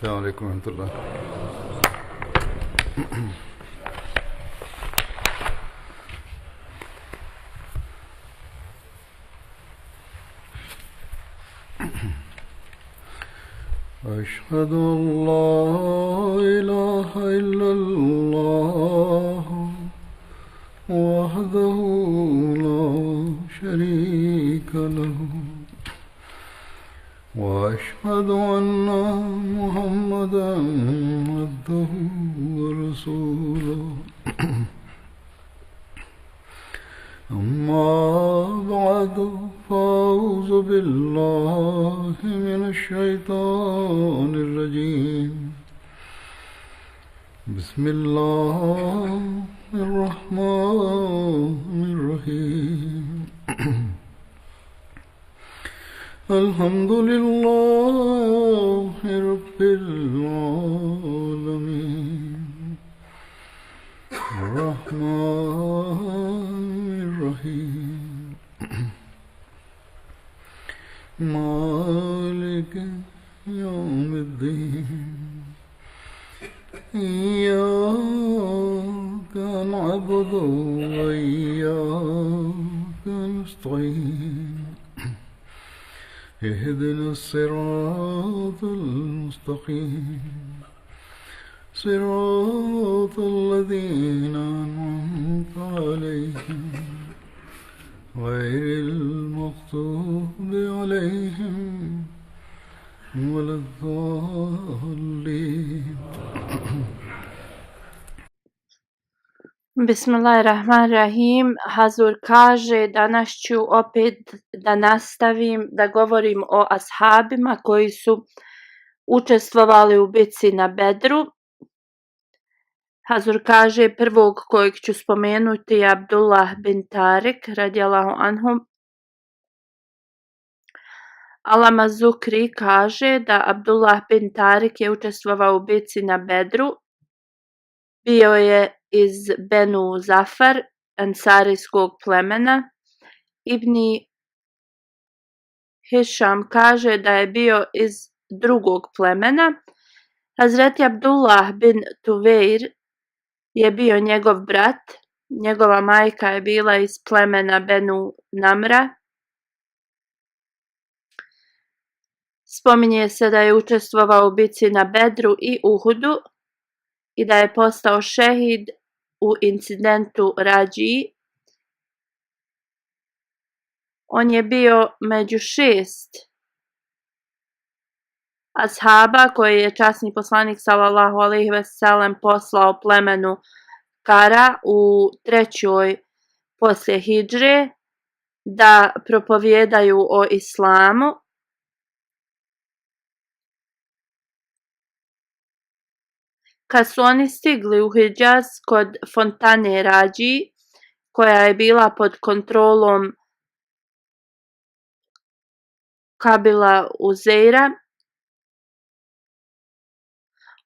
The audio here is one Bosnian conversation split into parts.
السلام عليكم ورحمة الله. أشهد أن لا إله إلا الله وحده لا شريك له وأشهد أن محمدا عبده ورسوله أما بعد فأعوذ بالله من الشيطان الرجيم بسم الله الرحمن الرحيم الحمد لله رب العالمين الرحمن الرحيم مالك يوم الدين إياك نعبد وإياك نستعين اهدنا الصراط المستقيم صراط الذين أنعمت عليهم غير المغضوب عليهم ولا الضالين. Bismillahirrahmanirrahim. Hazur kaže, danas ću opet da nastavim da govorim o ashabima koji su učestvovali u bitci na Bedru. Hazur kaže, prvog kojeg ću spomenuti je Abdullah bin Tarik radijallahu anhu. Alama Zukri kaže da Abdullah bin Tarik je učestvovao u bitci na Bedru. Bio je iz Benu Zafar, ansarijskog plemena. Ibni Hišam kaže da je bio iz drugog plemena. Hazreti Abdullah bin Tuveir je bio njegov brat. Njegova majka je bila iz plemena Benu Namra. Spominje se da je učestvovao u bitci na Bedru i Uhudu i da je postao šehid u incidentu Rađiji. On je bio među 6 ashaba koje je časni poslanik sallallahu alejhi ve sellem poslao plemenu Kara u 3. poslije hidžre da propovijedaju o islamu. Kad su oni stigli u Hidžaz kod fontane Rađi, koja je bila pod kontrolom kabila Uzeira,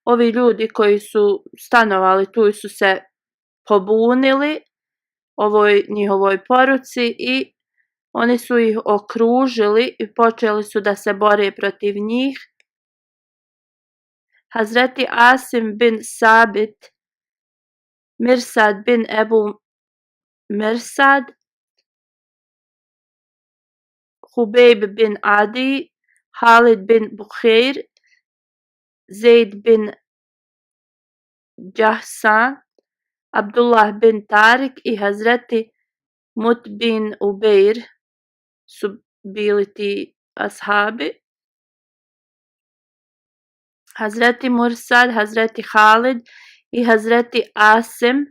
ovi ljudi koji su stanovali tu su se pobunili ovoj njihovoj poruci i oni su ih okružili i počeli su da se bore protiv njih. Hazreti Asim bin Sabit, Mirsad bin Ebu Mirsad, Hubejb bin Adi, Halid bin Bukhair, Zaid bin Džahsan, Abdullah bin Tarik i Hazreti Mut bin Ubeir su bili ti ashabi. Hazreti Mursad, Hazreti Halid i Hazreti Asim,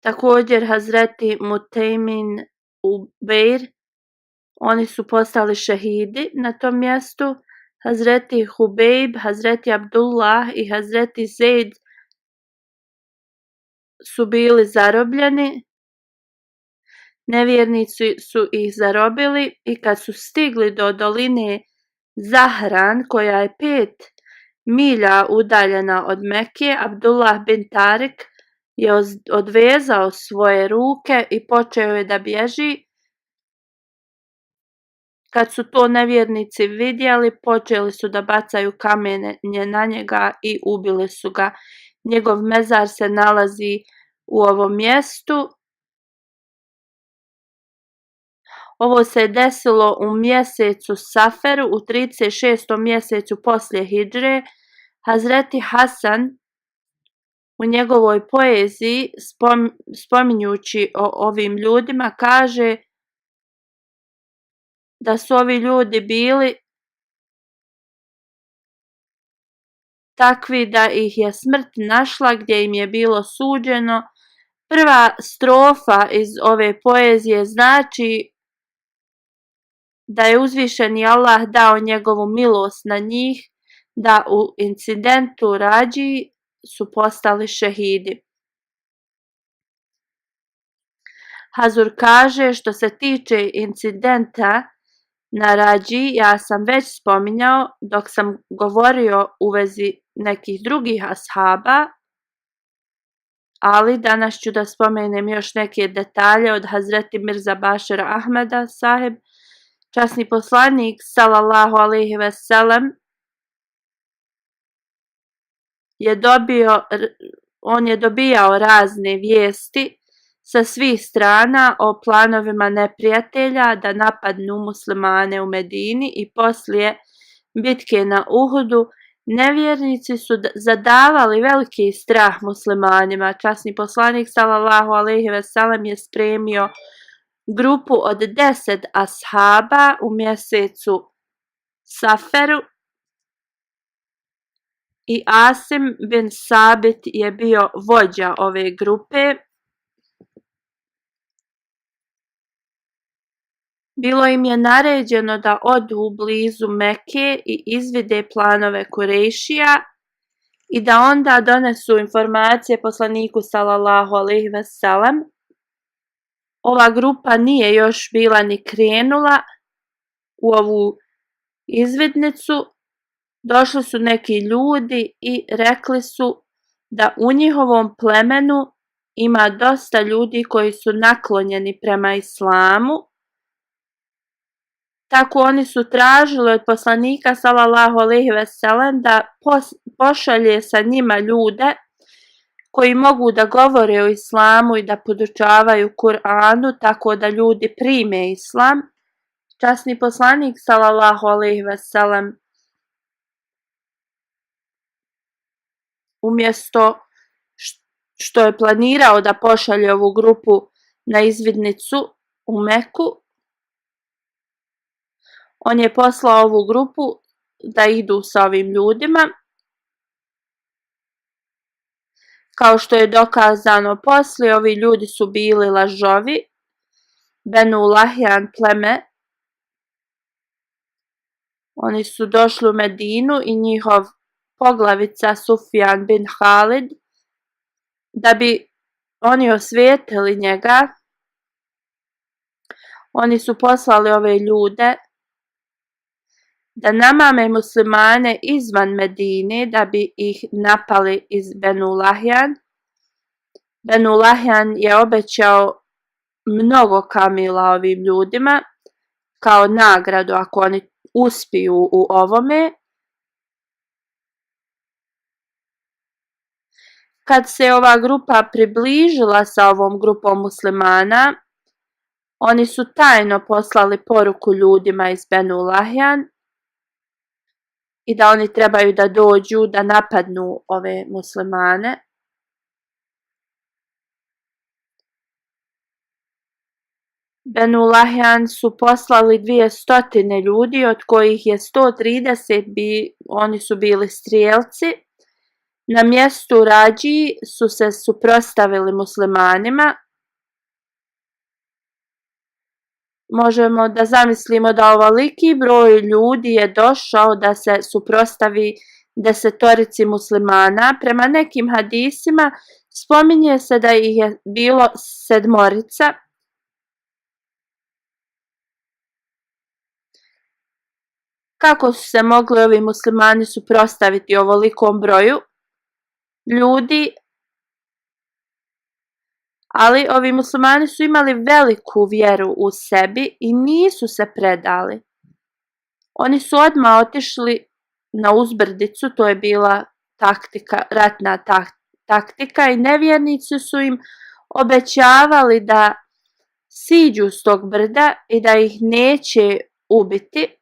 također Hazreti Mutejmin Ubeir, oni su postali šehidi na tom mjestu. Hazreti Hubejb, Hazreti Abdullah i Hazreti Zaid su bili zarobljeni. Nevjernici su ih zarobili i kad su stigli do doline Zahran, koja je 5 milja udaljena od Mekke, Abdullah bin Tarik je odvezao svoje ruke i počeo je da bježi. Kad su to nevjernici vidjeli, počeli su da bacaju kamenje na njega i ubili su ga. Njegov mezar se nalazi u ovom mjestu. Ovo se je desilo u mjesecu Saferu, u 36. mjesecu poslije hidžre. Hazreti Hasan u njegovoj poeziji, spominjući o ovim ljudima, kaže da su ovi ljudi bili takvi da ih je smrt našla gdje im je bilo suđeno. Prva strofa iz ove poezije znači da je uzvišeni Allah dao njegovu milost na njih, da u incidentu Rađi su postali šehidi. Hazur kaže, što se tiče incidenta na Rađi, ja sam već spominjao dok sam govorio u vezi nekih drugih ashaba, ali danas ću da spomenem još neke detalje od Hazreti Mirza Bašira Ahmeda sahib. Časni poslanik sallallahu alejhi ve sellem je dobijao razne vijesti sa svih strana o planovima neprijatelja da napadnu muslimane u Medini i poslije bitke na Uhudu nevjernici su zadavali veliki strah muslimanima. Časni poslanik sallallahu alejhi ve sellem je spremio grupu od 10 ashaba u mjesecu Saferu i Asim bin Sabit je bio vođa ove grupe. Bilo im je naređeno da odu blizu Mekke i izvide planove Kurejšija i da onda donesu informacije poslaniku sallallahu alejhi ve sellem. Ova grupa nije još bila ni krenula u ovu izvidnicu. Došli su neki ljudi i rekli su da u njihovom plemenu ima dosta ljudi koji su naklonjeni prema islamu. Tako oni su tražili od poslanika sallallahu alejhi ve sellem da pošalje sa njima ljude koji mogu da govore o islamu i da podučavaju Kur'anu tako da ljudi prime islam. Časni poslanik sallallahu alejhi ve sellem umjesto što je planirao da pošalje ovu grupu na izvidnicu u Meku, on je poslao ovu grupu da idu sa ovim ljudima. Kao što je dokazano poslije, ovi ljudi su bili lažovi. Benu Lahjan pleme. Oni su došli u Medinu i njihov poglavica Sufjan bin Halid, da bi oni osvijetili njega, oni su poslali ove ljude da namame muslimane izvan Medine da bi ih napali iz Benu Lahjan. Benu Lahjan je obećao mnogo kamila ovim ljudima kao nagradu ako oni uspiju u ovome. Kad se ova grupa približila sa ovom grupom muslimana, oni su tajno poslali poruku ljudima iz Benu Lahjan i da oni trebaju da dođu da napadnu ove muslimane. Benu Lahjan su poslali 200 ljudi, od kojih je 130 oni su bili strijelci. Na mjestu Rađi su se suprotstavili muslimanima. Možemo da zamislimo da ovoliki broj ljudi je došao da se suprotstavi 10 muslimana. Prema nekim hadisima spominje se da ih je bilo 7. Kako su se mogli ovi muslimani suprotstaviti ovolikom broju ljudi? Ali ovi muslimani su imali veliku vjeru u sebi i nisu se predali. Oni su odmah otišli na uzbrdicu, to je bila ratna taktika i nevjernici su im obećavali da siđu s tog brda i da ih neće ubiti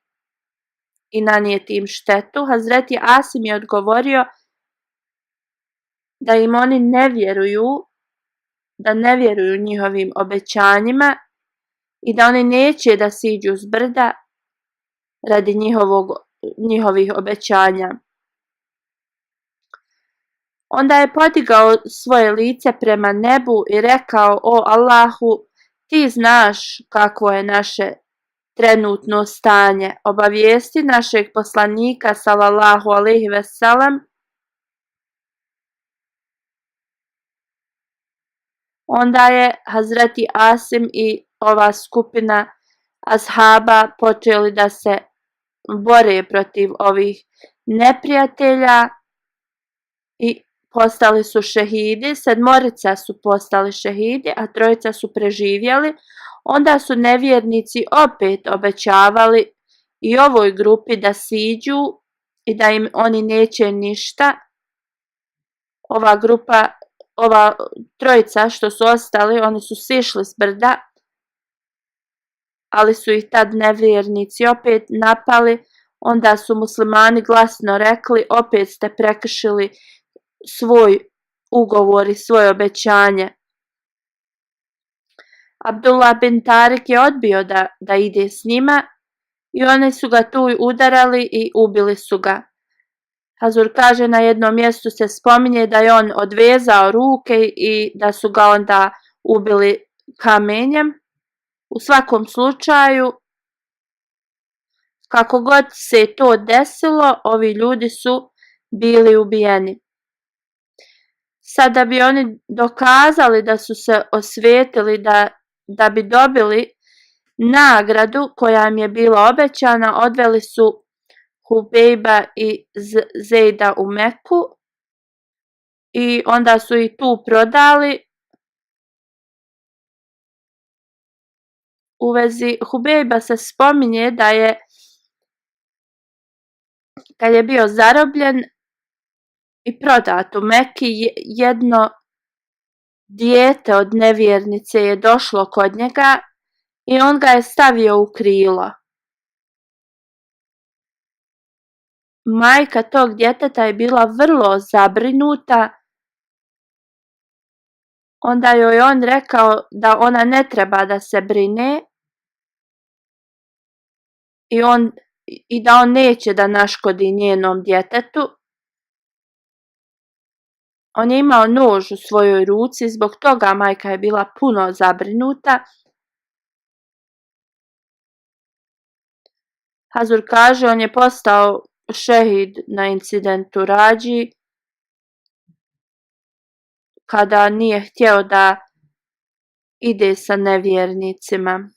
i nanijeti im štetu. Hazreti Asim je odgovorio da im oni ne vjeruju njihovim obećanjima i da oni neće da siđu s brda radi njihovih obećanja. Onda je podigao svoje lice prema nebu i rekao: o Allahu, ti znaš kakvo je naše trenutno stanje. Obavijesti našeg poslanika sallallahu alejhi ve sellem. Onda je Hazreti Asim i ova skupina ashaba počeli da se bore protiv ovih neprijatelja i postali su šehidi. 7 su postali šehidi, a 3 su preživjeli. Onda su nevjernici opet obećavali i ovoj grupi da siđu i da im oni neće ništa. Ova 3 što su ostali, oni su sišli s brda, ali su ih tad nevjernici opet napali. Onda su muslimani glasno rekli: opet ste prekršili svoj ugovor i svoje obećanje. Abdullah bin Tarik je odbio da ide s njima i oni su ga tu udarali i ubili su ga. Hazur kaže, na jednom mjestu se spominje da je on odvezao ruke i da su ga onda ubili kamenjem. U svakom slučaju, kako god se to desilo, ovi ljudi su bili ubijeni. Sada bi oni dokazali da su se osvetili, da bi dobili nagradu koja im je bila obećana, odveli su Hubejba i Zejda u Meku i onda su ih tu prodali. U vezi Hubejba se spominje da je, kad je bio zarobljen i prodat u Meki, jedno dijete od nevjernice je došlo kod njega i on ga je stavio u krilo. Majka tog djeteta je bila vrlo zabrinuta. Onda joj je on rekao da ona ne treba da se brine i da on neće da naškodi njenom djetetu. On je imao nož u svojoj ruci, zbog toga majka je bila puno zabrinuta. Hazur kaže, on je postao šehid na incidentu Rađi, kada nije htio da ide sa nevjernicima.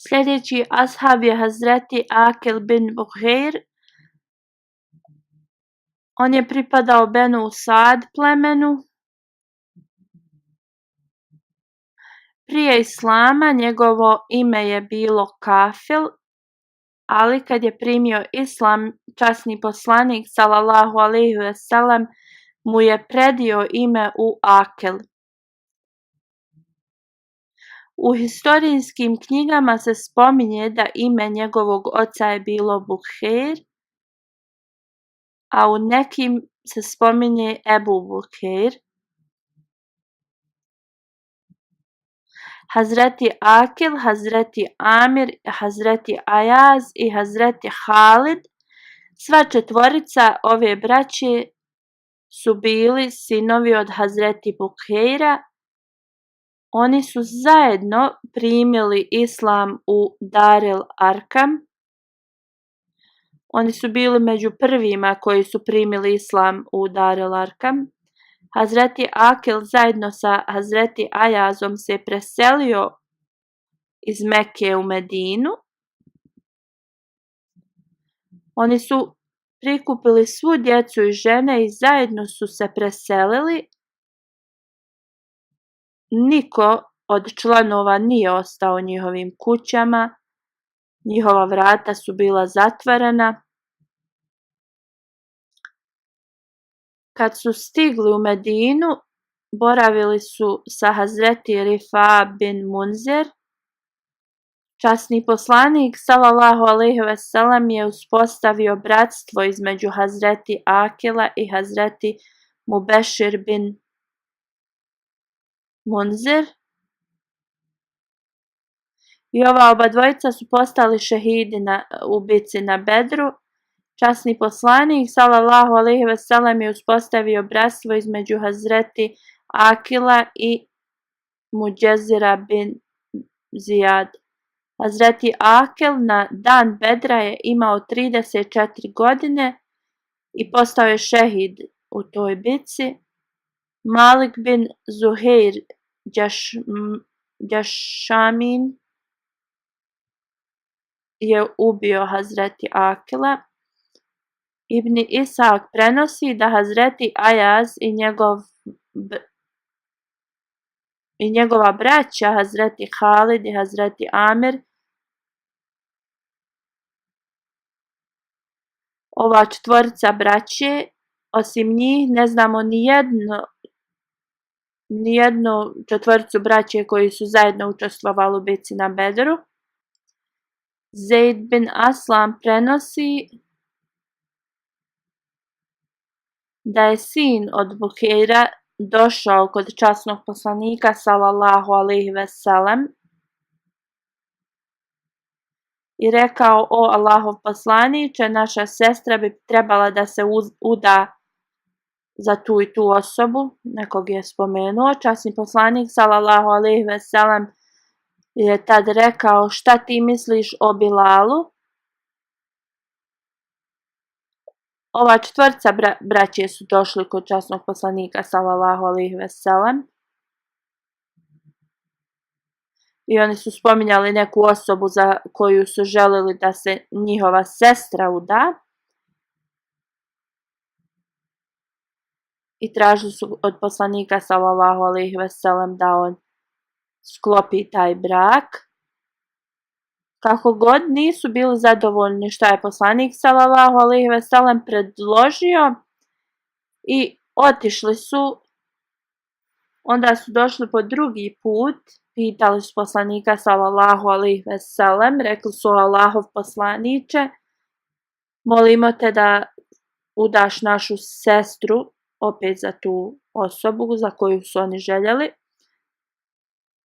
Sljedeći ashab je Hazreti Akil bin Buhair. On je pripadao Benu Sad plemenu. Prije islama njegovo ime je bilo Kafil, ali kad je primio islam, časni poslanik sallallahu alejhi ve sellem mu je predio ime u Akil. U historijskim knjigama se spominje da ime njegovog oca je bilo Buhair, a u nekim se spominje Ebu Buhair. Hazreti Akil, Hazreti Amir, Hazreti Ajaz i Hazreti Halid, sva 4 ove braće su bili sinovi od Hazreti Buhaira. Oni su zajedno primili islam u Dar el Arkam. Oni su bili među prvima koji su primili islam u Dar el Arkam. Hazreti Akil zajedno sa Hazreti Ajazom se preselio iz Mekke u Medinu. Oni su prikupili svu djecu i žene i zajedno su se preselili. Niko od članova nije ostao u njihovim kućama, njihova vrata su bila zatvorena. Kad su stigli u Medinu, boravili su sa Hazreti Rifa bin Munzir. Časni poslanik sallallahu alejhi ve sellem je uspostavio bratstvo između Hazreti Akila i Hazreti Mubešir bin Munzir. I ova oba dvojica su postali šehidi u bici na Bedru. Časni poslanik sallallahu alejhi ve sellem je uspostavio bratstvo između Hazreti Akila i Muđezira bin Zijad. Hazreti Akil na dan Bedra je imao 34 godine i postao je šehid u toj bici. Malik bin Zuhair Džašamin je ubio Hazreti Akila. Ibn Ishak prenosi da Hazreti Ajaz i njegova braća Hazreti Halid i Hazreti Amir, ova četvorica braće, osim njih ne znamo ni jednu četvoricu braće koji su zajedno učestvovali u bici na Bedru. Zaid bin Aslam prenosi da je sin od Buheira došao kod časnog poslanika sallallahu alejhi ve sellem i rekao: o Allahov poslaniče, naša sestra bi trebala da se uda za tu i tu osobu. Nekog je spomenuo. Časni poslanik sallallahu alejhi ve sellem je tad rekao: šta ti misliš o Bilalu? Ova četvrca braće su došli kod časnog poslanika sallallahu alejhi ve sellem i oni su spominjali neku osobu za koju su želeli da se njihova sestra uda i tražili su od poslanika sallallahu alejhi ve sellem da on sklopi taj brak. Kako god nisu bili zadovoljni šta je poslanik sallallahu alejhi ve sellem predložio i otišli su. Onda su došli po drugi put, pitali su poslanika sallallahu alejhi ve sellem, rekli su: Allahov poslaniče, molimo te da udaš našu sestru opet za tu osobu za koju su oni željeli.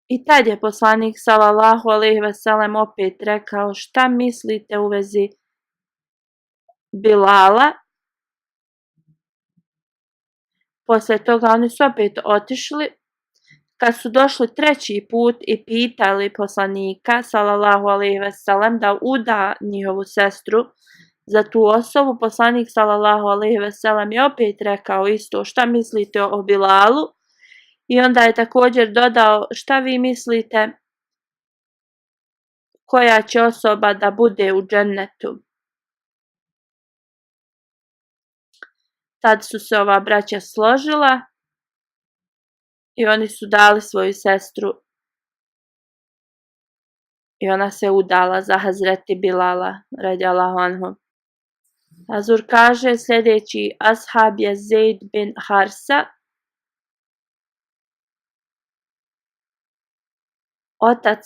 I tad je poslanik sallallahu alejhi ve sellem opet rekao: šta mislite u vezi Bilala? Poslije toga oni su opet otišli. Kad su došli treći put i pitali poslanika sallallahu alejhi ve sellem da uda njihovu sestru za tu osobu, poslanik sallallahu alejhi ve sellem je opet rekao isto: šta mislite o Bilalu? I onda je također dodao: šta vi mislite koja će osoba da bude u džennetu? Tad su se ova braća složila i oni su dali svoju sestru i ona se udala za Hazreti Bilala radijallahu anhu. Hazur kaže: sljedeći ashab je Zaid bin Harsa. Otac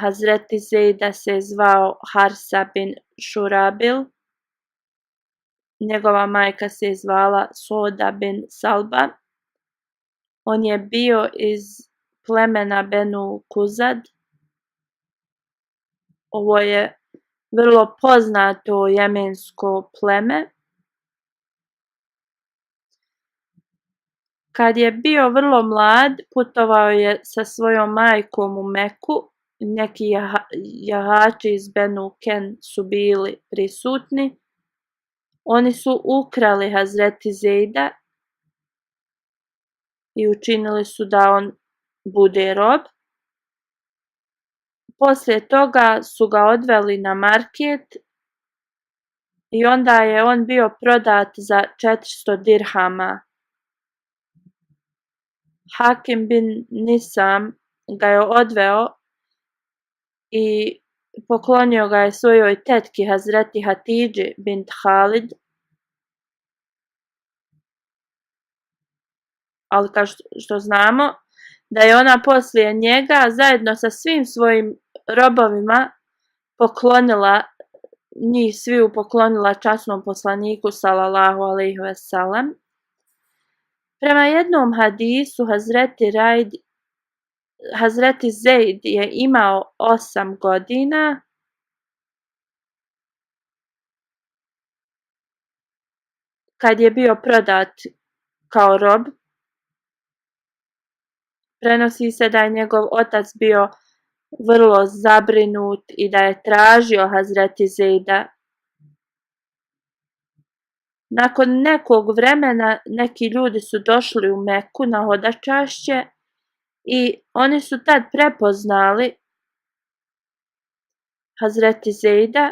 Hazreti Zejda se zvao Harsa bin Šurabil. Njegova majka se zvala Soda bin Salba. On je bio iz plemena Benu Kuzad. Ovo je vrlo poznato jemensko pleme. Kad je bio vrlo mlad, putovao je sa svojom majkom u Meku. Neki jahači iz Benu Ken su bili prisutni. Oni su ukrali Hazreti Zejda i učinili su da on bude rob. Poslije toga su ga odveli na market i onda je on bio prodat za 400 dirhama. Hakim bin Nisam ga je odveo i poklonio ga je svojoj tetki Hazreti Hatidži bint Halid, ali kao što znamo da je ona poslije njega zajedno sa svim svojim robovima poklonila, njih sviju poklonila časnom poslaniku sallallahu alejhi ve sellem. Prema jednom hadisu Hazreti Zeid je imao 8 godina kad je bio prodat kao rob. Prenosi se da je njegov otac bio vrlo zabrinut i da je tražio Hazreti Zeida. Nakon nekog vremena neki ljudi su došli u Meku na hodočašće i oni su tad prepoznali Hazreti Zeida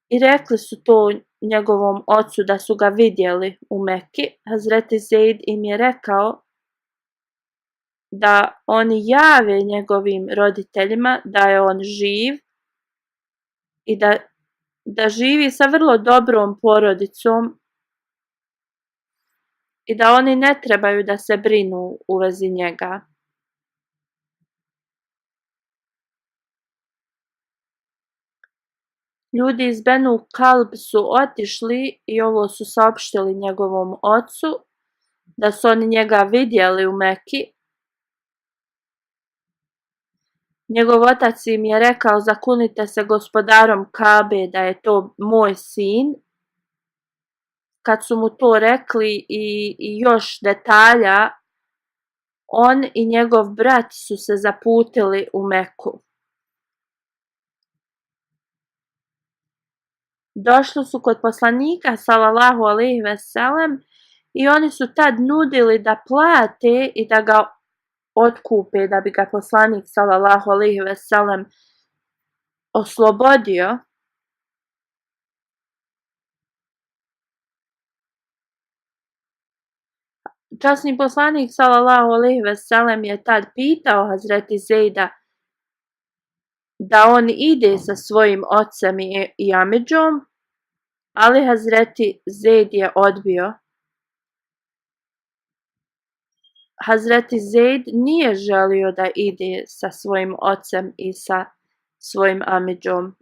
i rekli su to njegovom ocu da su ga vidjeli u Meki. Hazreti Zeid im je rekao da oni jave njegovim roditeljima da je on živ i da živi sa vrlo dobrom porodicom i da oni ne trebaju da se brinu u vezi njega. Ljudi iz Benu Kalb su otišli i ovo su saopštili njegovom ocu, da su oni njega vidjeli u Meki. Njegov otac im je rekao: zakunite se gospodarom Kabe da je to moj sin. Kad su mu to rekli i još detalja, on i njegov brat su se zaputili u Meku. Došli su kod poslanika sallallahu alejhi ve sellem i oni su tad nudili da plate i da ga otkupe, da bi ga poslanik sallallahu alejhi ve sellem oslobodio. Časni poslanik sallallahu alejhi ve sellem je tad pitao Hazreti Zeida da on ide sa svojim ocem i amidžom, ali Hazreti Zeid je odbio. Hazreti Zeid nije želio da ide sa svojim ocem i sa svojim amidžom.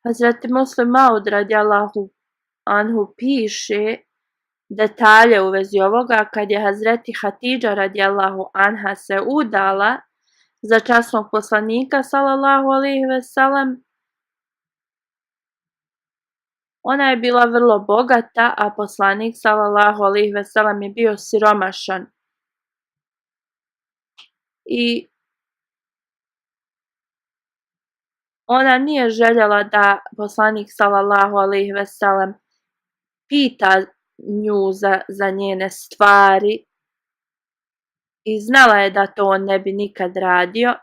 Hazreti Muslim Maud radijallahu anhu piše detalje u vezi ovoga. Kad je Hazreti Hatidža radijallahu anha se udala za časnog poslanika sallallahu alejhi ve sellem, ona je bila vrlo bogata, a poslanik sallallahu alejhi ve sellem je bio siromašan. I ona nije željela da poslanik sallallahu alejhi ve sellem pita nju za njene stvari i znala je da to on ne bi nikad radio.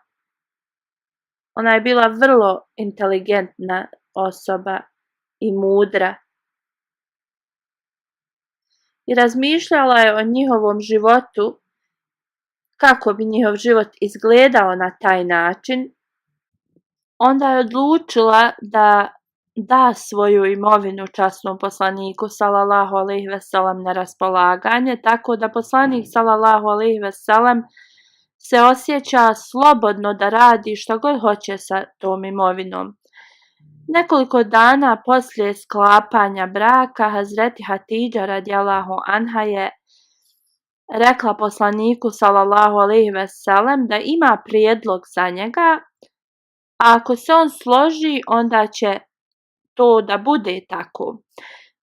Ona je bila vrlo inteligentna osoba i mudra. I razmišljala je o njihovom životu, kako bi njihov život izgledao na taj način. Onda je odlučila da da svoju imovinu časnom poslaniku sallallahu alejhi ve sellem na raspolaganje, tako da poslanik sallallahu alejhi ve sellem se osjeća slobodno da radi šta god hoće sa tom imovinom. Nekoliko dana poslije sklapanja braka Hazreti Hatidža radijallahu anha je rekla poslaniku sallallahu alejhi ve sellem da ima prijedlog za njega, a ako se on složi onda će to da bude tako.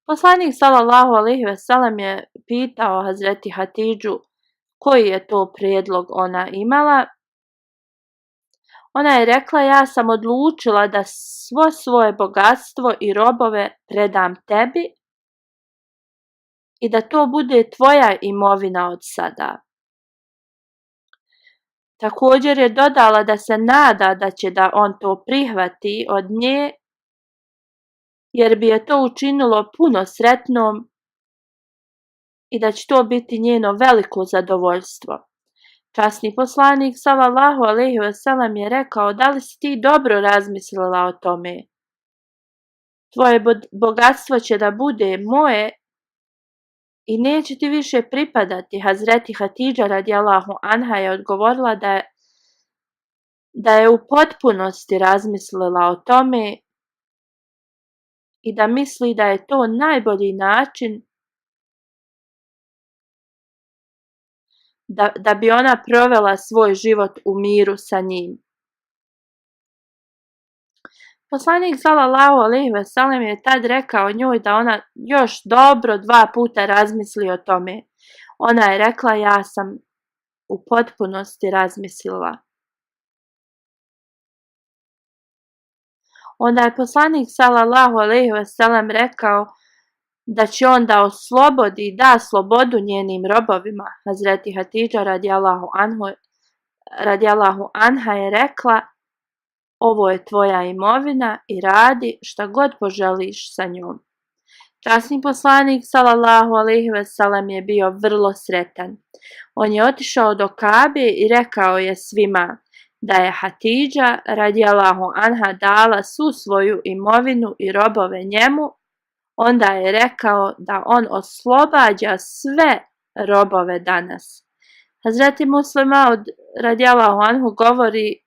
Poslanik sallallahu alejhi ve sellem je pitao Hazreti Hatidžu koji je to prijedlog ona imala. Ona je rekla: ja sam odlučila da svo svoje bogatstvo i robove predam tebi i da to bude tvoja imovina od sada. Također je dodala da se nada da će da on to prihvati od nje, jer bi je to učinilo puno sretnom i da će to biti njeno veliko zadovoljstvo. Časni poslanik sallallahu alejhi ve sellem je rekao: da li si ti dobro razmislila o tome? Tvoje bogatstvo će da bude moje i neće ti više pripadati. Hazreti Hatidža radijallahu anha je odgovorila da je u potpunosti razmislila o tome i da misli da je to najbolji način da bi ona provela svoj život u miru sa njim. Poslanik sallallahu alejhi ve sellem je tad rekao njoj da ona još dobro 2 puta razmisli o tome. Ona je rekla: ja sam u potpunosti razmislila. Onda je poslanik sallallahu alejhi ve sellem rekao da će on da oslobodi i da slobodu njenim robovima. Hazreti Hatidža radijallahu anha je rekla: ovo je tvoja imovina i radi šta god poželiš sa njom. Časni poslanik sallallahu alejhi ve sellem je bio vrlo sretan. On je otišao do Kabe i rekao je svima da je Hatidža radijallahu anha dala svu svoju imovinu i robove njemu. Onda je rekao da on oslobađa sve robove danas. Hazreti Muslim Maud radijallahu anhu govori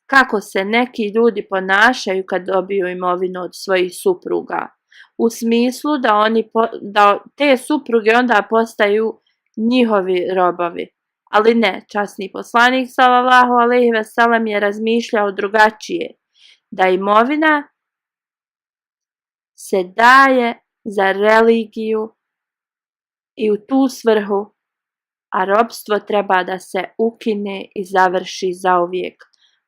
kako se neki ljudi ponašaju kad dobiju imovinu od svojih supruga. U smislu da te supruge onda postaju njihovi robovi. Ali ne, časni poslanik sallallahu alejhi ve sellem je razmišljao drugačije, da imovina se daje za religiju i u tu svrhu, a robstvo treba da se ukine i završi zauvijek.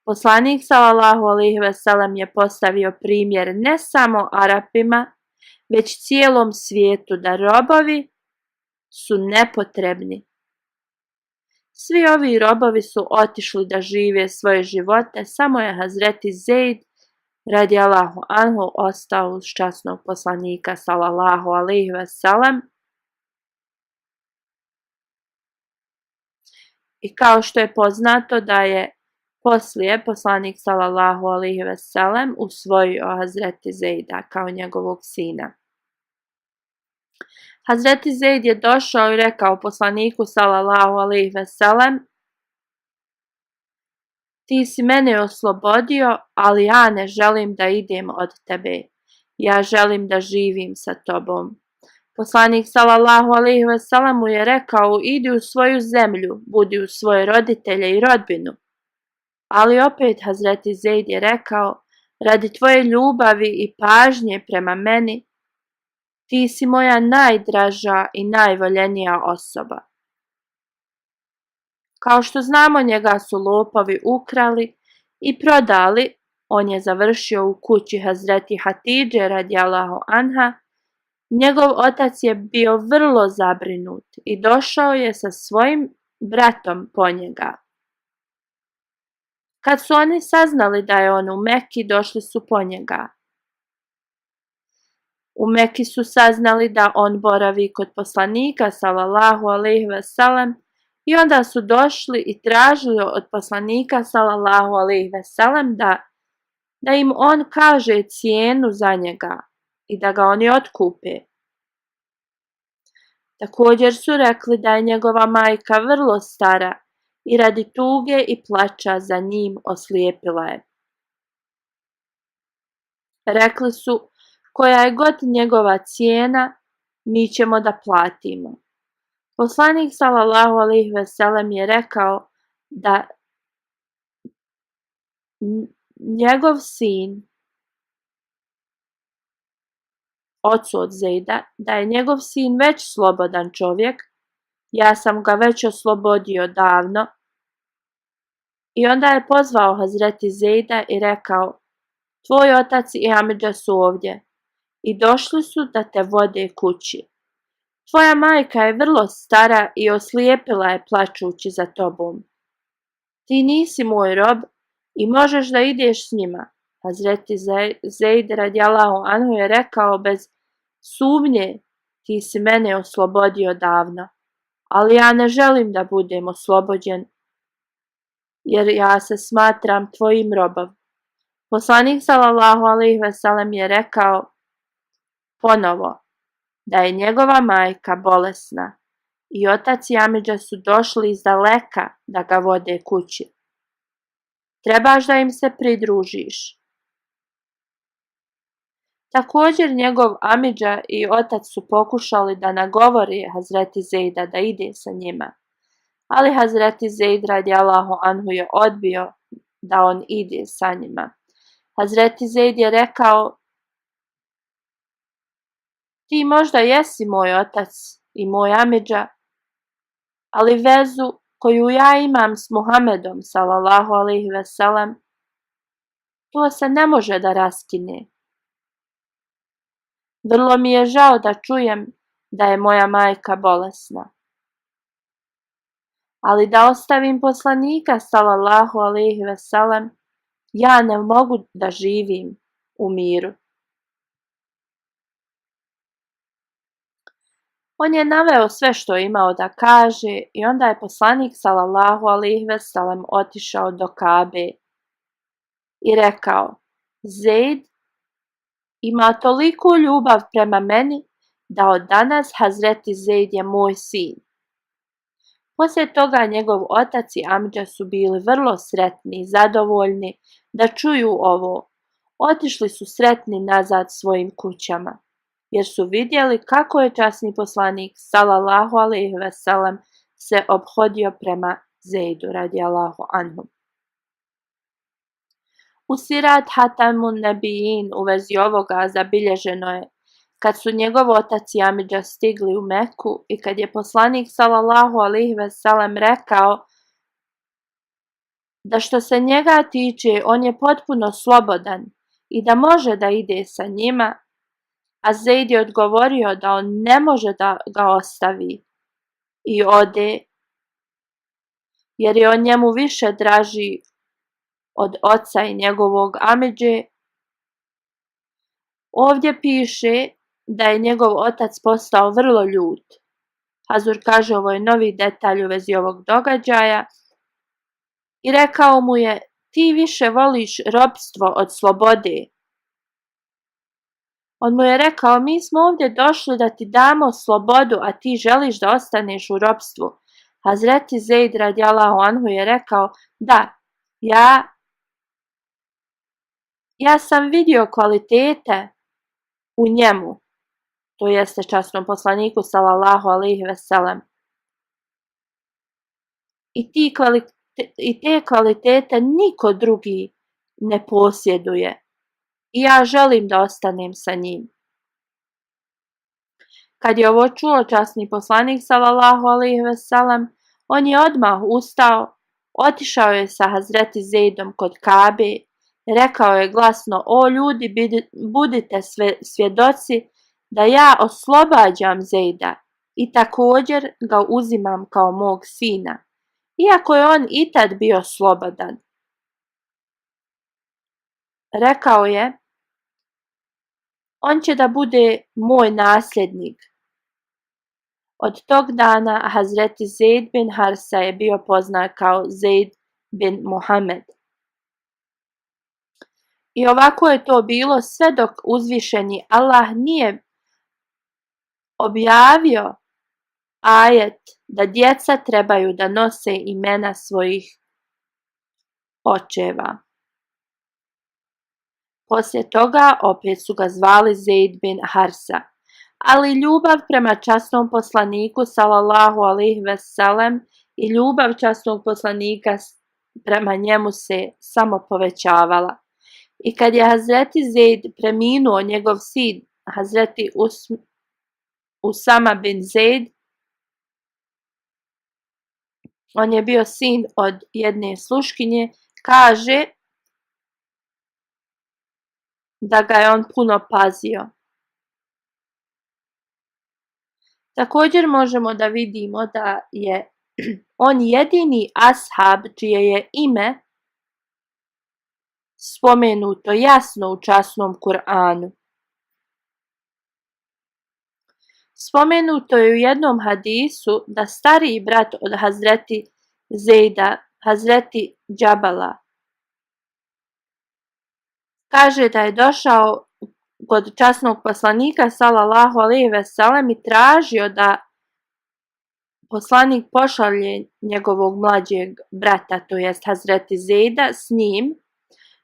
Poslanik sallallahu alejhi ve sellem je postavio primjer ne samo Arapima, već cijelom svijetu da robovi su nepotrebni. Svi ovi robovi su otišli da žive svoje živote, samo je Hazreti Zeid radijallahu anhu ostao uz časnog poslanika sallallahu alejhi ve sellem. I kao što je poznato da je poslije poslanik sallallahu alejhi ve sellem usvojio Hazreti Zeida kao njegovog sina. Hazreti Zeid je došao i rekao poslaniku sallallahu alejhi ve sellem: ti si mene oslobodio, ali ja ne želim da idem od tebe. Ja želim da živim sa tobom. Poslanik sallallahu alejhi ve sellem mu je rekao: idi u svoju zemlju, budi u svoje roditelje i rodbinu. Ali opet Hazreti Zeid je rekao: radi tvoje ljubavi i pažnje prema meni, ti si moja najdraža i najvoljenija osoba. Kao što znamo, njega su lopovi ukrali i prodali. On je završio u kući Hazreti Hatidže radijallahu anha. Njegov otac je bio vrlo zabrinut i došao je sa svojim bratom po njega. Kad su oni saznali da je on u Meki, došli su po njega. U Meki su saznali da on boravi kod poslanika sallallahu alejhi ve sellem i onda su došli i tražili od poslanika sallallahu alejhi ve sellem da im on kaže cijenu za njega i da ga oni otkupe. Također su rekli da je njegova majka vrlo stara i radi tuge i plača za njim oslijepila je. Rekli su: koja je god njegova cijena, mi ćemo da platimo. Poslanik sallallahu alejhi ve sellem je rekao da njegov sin, ocu od Zeida, da je njegov sin već slobodan čovjek, ja sam ga već oslobodio davno. I onda je pozvao Hazreti Zeida i rekao: tvoj otac i amidža su ovdje i došli su da te vode kući. Tvoja majka je vrlo stara i oslijepila je plačući za tobom. Ti nisi moj rob i možeš da ideš s njima. Hazreti Zeid radijallahu anhu je rekao: bez sumnje, ti si mene oslobodio davno, ali ja ne želim da budem oslobođen jer ja se smatram tvojim robom. Poslanik sallallahu alejhi ve sellem je rekao ponovo da je njegova majka bolesna i otac i amidža su došli izdaleka da ga vode kući. Trebaš da im se pridružiš. Također njegov amidža i otac su pokušali da nagovori Hazreti Zejda da ide sa njima, ali Hazreti Zejd radijallahu anhu je odbio da on ide sa njima. Hazreti Zejd je rekao, ti možda jesi moj otac i moj amidža, ali vezu koju ja imam s Muhammedom sallallahu alejhi ve sellem, to se ne može da raskine. Vrlo mi je žao da čujem da je moja majka bolesna. Ali da ostavim poslanika sallallahu alejhi ve sellem, ja ne mogu da živim u miru. On je naveo sve što je imao da kaže i onda je poslanik sallallahu alejhi ve sellem otišao do Kabe i rekao, Zejd ima toliku ljubav prema meni da od danas Hazreti Zejd je moj sin. Poslije toga njegov otac i amidža su bili vrlo sretni i zadovoljni da čuju ovo. Otišli su sretni nazad svojim kućama, jer su vidjeli kako je časni poslanik sallallahu alejhi ve sellem se ophodio prema Zejdu radijallahu anhu. U Sirat Hatamun Nebijin u vezi ovoga zabilježeno je kad su njegov otac i amidža stigli u Meku i kad je poslanik sallallahu alejhi ve sellem rekao da što se njega tiče on je potpuno slobodan i da može da ide sa njima, a Zejd je odgovorio da on ne može da ga ostavi i ode, jer je on njemu više draži od oca i njegovog amidže. Ovdje piše da je njegov otac postao vrlo ljut. Hazur kaže ovo je novi detalj u vezi ovog događaja i rekao mu je, ti više voliš ropstvo od slobode. On mu je rekao, mi smo ovdje došli da ti damo slobodu, a ti želiš da ostaneš u ropstvu. Hazreti Zejd radijallahu anhu je rekao, da, ja sam vidio kvalitete u njemu, to jeste časnom poslaniku sallallahu alejhi ve sellem. I te kvalitete niko drugi ne posjeduje. I ja želim da ostanem sa njim. Kad je ovo čuo časni poslanik sallallahu alejhi ve sellem, on je odmah ustao, otišao je sa Hazreti Zejdom kod Kabe, rekao je glasno, o ljudi, budite svjedoci da ja oslobađam Zejda i također ga uzimam kao mog sina, iako je on i tad bio slobodan. Rekao je, on će da bude moj nasljednik. Od tog dana Hazreti Zejd bin Harsa je bio poznat kao Zejd bin Muhammed. I ovako je to bilo sve dok uzvišeni Allah nije objavio ajet da djeca trebaju da nose imena svojih očeva. Poslije toga opet su ga zvali Zejd bin Harsa, ali ljubav prema časnom poslaniku sallallahu alejhi ve sellem i ljubav časnog poslanika prema njemu se samo povećavala. I kad je Hazreti Zejd preminuo, njegov sin Hazreti Usama bin Zejd, on je bio sin od jedne sluškinje, kaže da ga je on puno pazio. Također možemo da vidimo da je on jedini ashab čije je ime spomenuto jasno u časnom Kur'anu. Spomenuto je u jednom hadisu da stariji brat od Hazreti Zejda Hazreti Džabala. Kaže da je došao kod časnog poslanika sallallahu alejhi ve sellem i tražio da poslanik pošalje njegovog mlađeg brata, to jest Hazreti Zejda, s njim.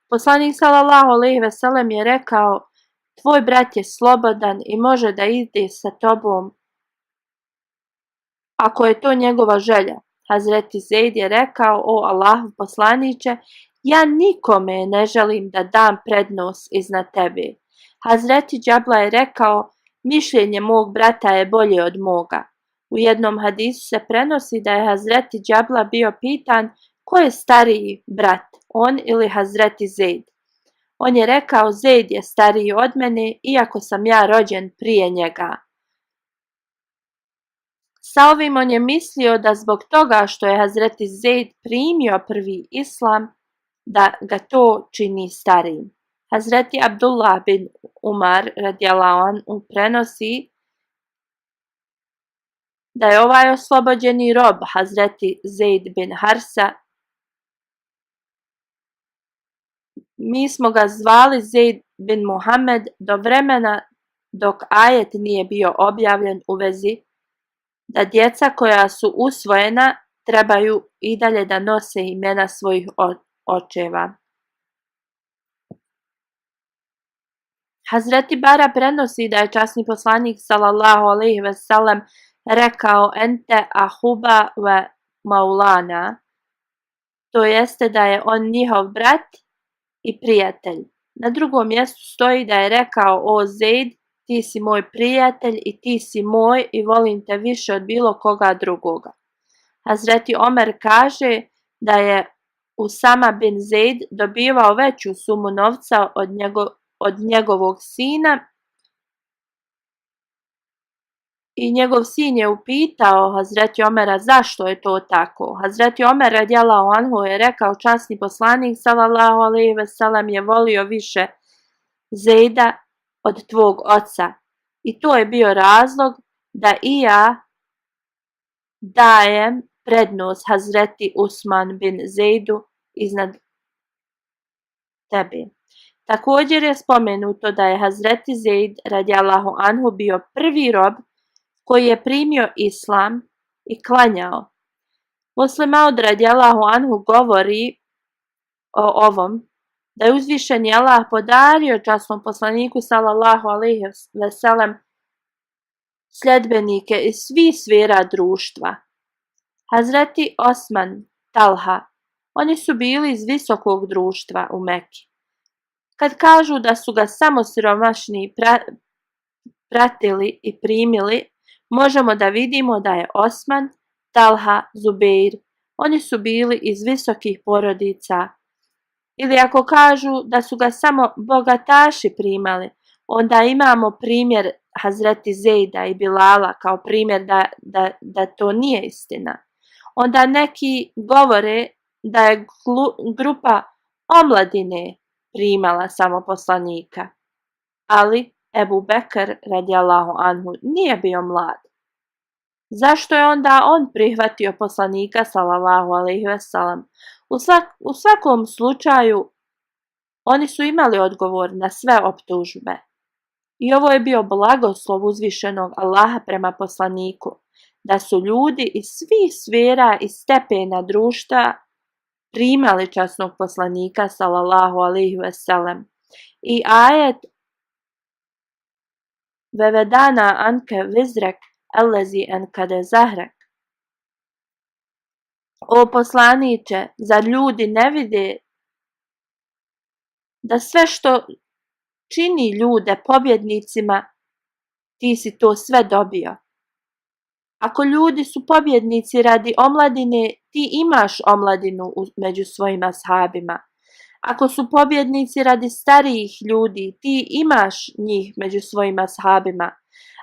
Poslanik sallallahu alejhi ve sellem je rekao: tvoj brat je slobodan i može da ide sa tobom ako je to njegova želja. Hazreti Zejd je rekao: o Allahov poslaniče, ja nikome ne želim da dam prednost iznad tebe. Hazreti Džabla je rekao: mišljenje mog brata je bolje od moga. U jednom hadisu se prenosi da je Hazreti Džabla bio pitan ko je stariji brat, on ili Hazreti Zejd. On je rekao: Zejd je stariji od mene, iako sam ja rođen prije njega. Sa ovim on je mislio da zbog toga što je Hazreti Zejd primio prvi islam, da ga to čini starijim. Hazreti Abdullah bin Umar radijallahu anhu prenosi da je ovaj oslobođeni rob Hazreti Zejd bin Harsa, mi smo ga zvali Zejd bin Muhammed do vremena dok ajet nije bio objavljen u vezi da djeca koja su usvojena trebaju i dalje da nose imena svojih očeva. Hazreti Bara prenosi da je časni poslanik sallallahu alejhi ve sellem rekao: ente ahuba ve maulana, to jeste da je on njihov brat i prijatelj. Na drugom mjestu stoji da je rekao: o Zejd, ti si moj prijatelj i ti si moj i volim te više od bilo koga drugoga. Hazreti Omer kaže da je Usama bin Zejd dobivao veću sumu novca od njegovog sina i njegov sin je upitao Hazreti Omera zašto je to tako. Hazreti Omer radijallahu anhu je rekao: časni poslanik sallallahu alejhi ve sellem je volio više Zejda od tvog oca i to je bio razlog da i ja dajem prednost Hazreti Usman bin Zejdu iznad tebe. Također je spomenuto da je Hazreti Zejd radijallahu anhu bio prvi rob koji je primio islam i klanjao. Muslim Maud radijallahu anhu govori o ovom, da je uzvišeni Allah podario časnom poslaniku sallallahu alejhi ve sellem sljedbenike iz svih sfera društva. Hazreti Osman, Talha, oni su bili iz visokog društva u Meki. Kad kažu da su ga samo siromašni pratili i primili, možemo da vidimo da je Osman, Talha, Zubeir, oni su bili iz visokih porodica. Ili ako kažu da su ga samo bogataši primali, onda imamo primjer Hazreti Zejda i Bilala kao primjer da to nije istina. Onda neki govore da je grupa omladine primala samo poslanika, ali Ebu Bekr radijallahu anhu nije bio mlad. Zašto je onda on prihvatio poslanika sallallahu alejhi ve sellem? U svakom slučaju oni su imali odgovor na sve optužbe. I ovo je bio blagoslov uzvišenog Allaha prema poslaniku, da su ljudi iz svih sfera i stepena društva primali časnog poslanika sallallahu alejhi ve sellem. I ajet Vevedana anke vizrek ellezi enkade zahrek. O poslaniče, zar ljudi ne vide da sve što čini ljude pobjednicima, ti si to sve dobio. Ako ljudi su pobjednici radi omladine, ti imaš omladinu među svojim ashabima. Ako su pobjednici radi starijih ljudi, ti imaš njih među svojim ashabima.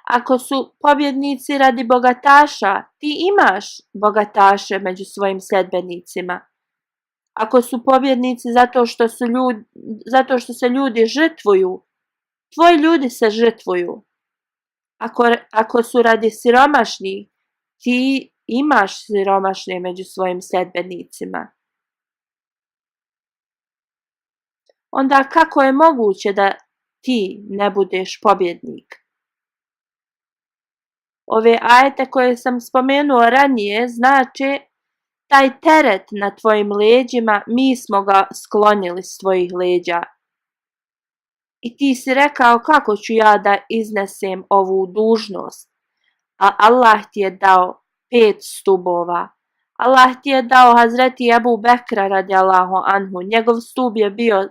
Ako su pobjednici radi bogataša, ti imaš bogataše među svojim sljedbenicima. Ako su pobjednici zato što se ljudi žrtvuju, tvoji ljudi se žrtvuju. Ako su radi siromašni, ti imaš siromašne među svojim sljedbenicima. onda kako je moguće da ti ne budeš pobjednik? Ove ajete koje sam spomenuo ranije znači taj teret na tvojim leđima, mi smo ga sklonili s tvojih leđa. I ti si rekao kako ću ja da iznesem ovu dužnost, a Allah ti je dao 5 stubova. Allah ti je dao Hazreti Ebu Bekra radijallahu anhu, njegov stub je bio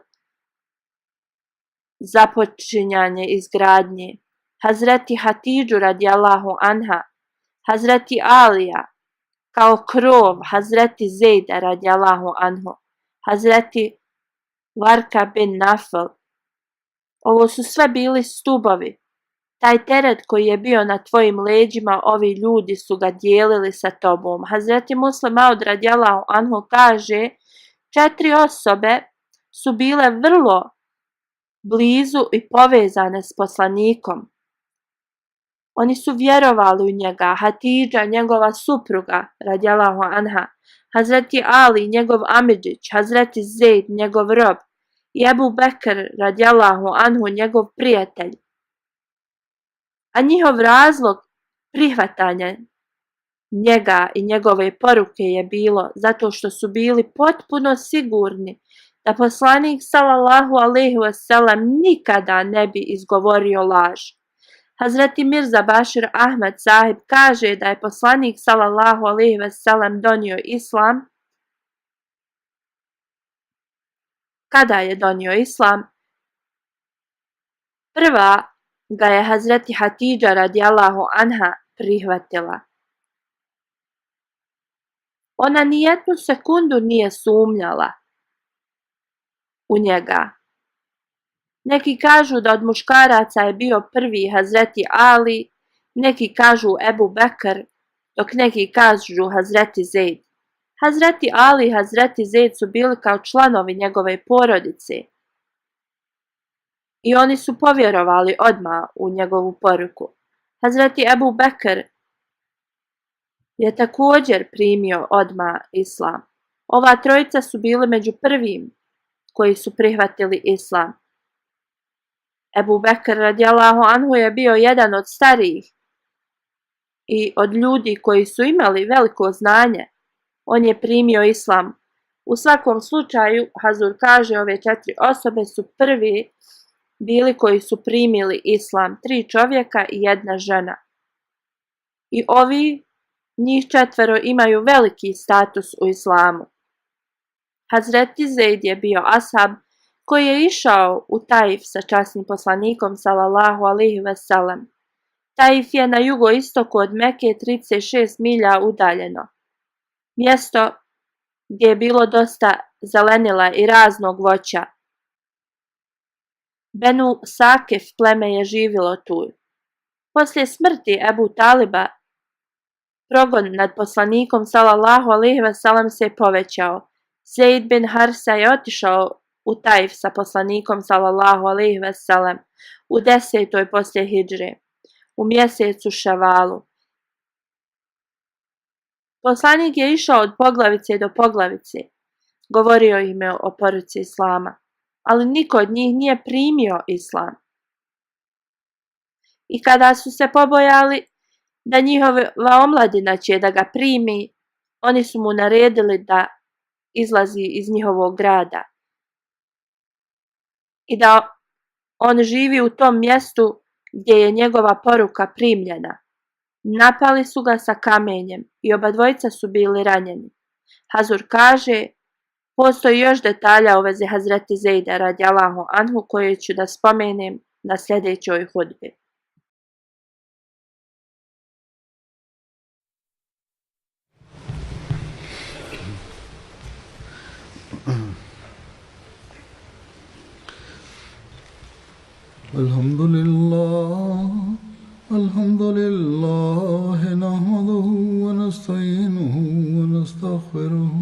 započinjanje izgradnje. Hazreti Hatidžu radijallahu anha, Hazreti Alija, kao krov Hazreti Zejda radijallahu anhu, Hazreti Varka bin Nafl. Ovo su sve bili stubovi. Taj teret koji je bio na tvojim leđima, ovi ljudi su ga dijelili sa tobom. Hazreti Muslim Maud radijallahu anhu kaže, 4 osobe su bile vrlo blizu i povezane s poslanikom. Oni su vjerovali u njega, Hatidža, njegova supruga, radijallahu anha, Hazreti Ali, njegov amidžić, Hazreti Zejd, njegov rob, i Ebu Bekr, radijallahu anhu, njegov prijatelj. A njihov razlog prihvatanja njega i njegove poruke je bilo zato što su bili potpuno sigurni da poslanik sallallahu alejhi ve sellem nikada ne bi izgovorio laž. Hazreti Mirza Bashir Ahmed Sahib kaže da je poslanik sallallahu alejhi ve sellem donio islam. Kada je donio islam? Prva ga je Hazreti Hatidža radijallahu anha prihvatila. Ona nijednu sekundu nije sumnjala u njega. Neki kažu da od muškaraca je bio prvi Hazreti Ali, neki kažu Ebu Bekr, dok neki kažu Hazreti Zejd. Hazreti Ali i Hazreti Zejd su bili kao članovi njegove porodice i oni su povjerovali odmah u njegovu poruku. Hazreti Ebu Bekr je također primio odmah islam. Ova trojica su bili među prvim koji su prihvatili islam. Ebu Bekr radijallahu anhu je bio jedan od starijih i od ljudi koji su imali veliko znanje. On je primio islam. U svakom slučaju, Hazur kaže, ove 4 osobe su prvi bili koji su primili islam, 3 čovjeka i 1 žena. I ovi, njih 4 imaju veliki status u islamu. Hazreti Zejd je bio ashab koji je išao u Taif sa časnim poslanikom sallallahu alejhi ve sellem. Taif je na jugoistoku od Mekke 36 milja udaljeno. Mjesto gdje je bilo dosta zelenila i raznog voća. Benu Sakif pleme je živjelo tu. Poslije smrti Ebu Taliba, progon nad poslanikom sallallahu alejhi ve sellem se je povećao. Zejd bin Harsa je otišao u Taif sa poslanikom sallallahu alejhi ve sellem u 10. poslije hidžre, u mjesecu Ševalu. Poslanik je išao od poglavice do poglavice, govorio im je o poruci islama, ali niko od njih nije primio islam. I kada su se pobojali da njihova omladina će da ga primi, oni su mu naredili da izlazi iz njihovog grada i da on živi u tom mjestu gdje je njegova poruka primljena. Napali su ga sa kamenjem i obadvojica su bili ranjeni. Hazur kaže, postoji još detalja u vezi Hazreti Zejda radijallahu anhu koje ću da spomenem na sljedećoj hudbi. Alhamdulillah, nahmaduhu wa nasta'inuhu wa nastaghfiruhu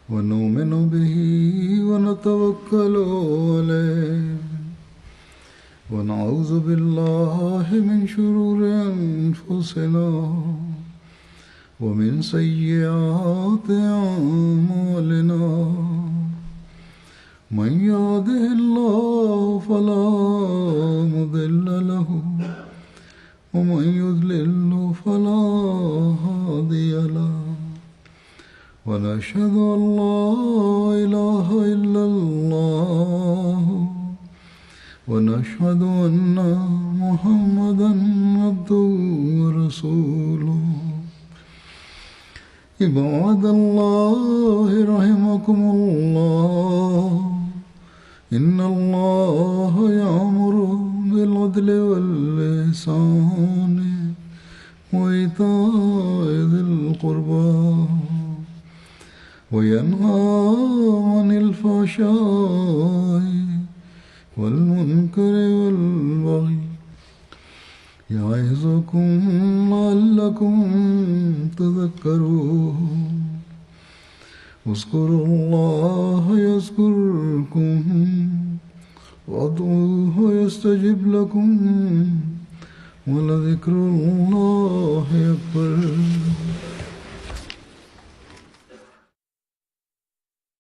wa nu'minu bihi wa natawakkalu alayhi wa na'udhu billahi min shururi anfusina wa min sayyiati a'malina. من يهده الله فلا مضل له ومن يضلل فلا هادي له ونشهد أن لا إله إلا الله ونشهد أن محمدا عبده ورسوله عباد الله رحمكم الله إن الله يأمر بالعدل والإحسان وإيتاء ذي القربى وينهى عن الفحشاء والمنكر والبغي يعظكم لعلكم تذكرون اذكروا الله يذكركم وادعوه يستجب لكم ولذكر الله أكبر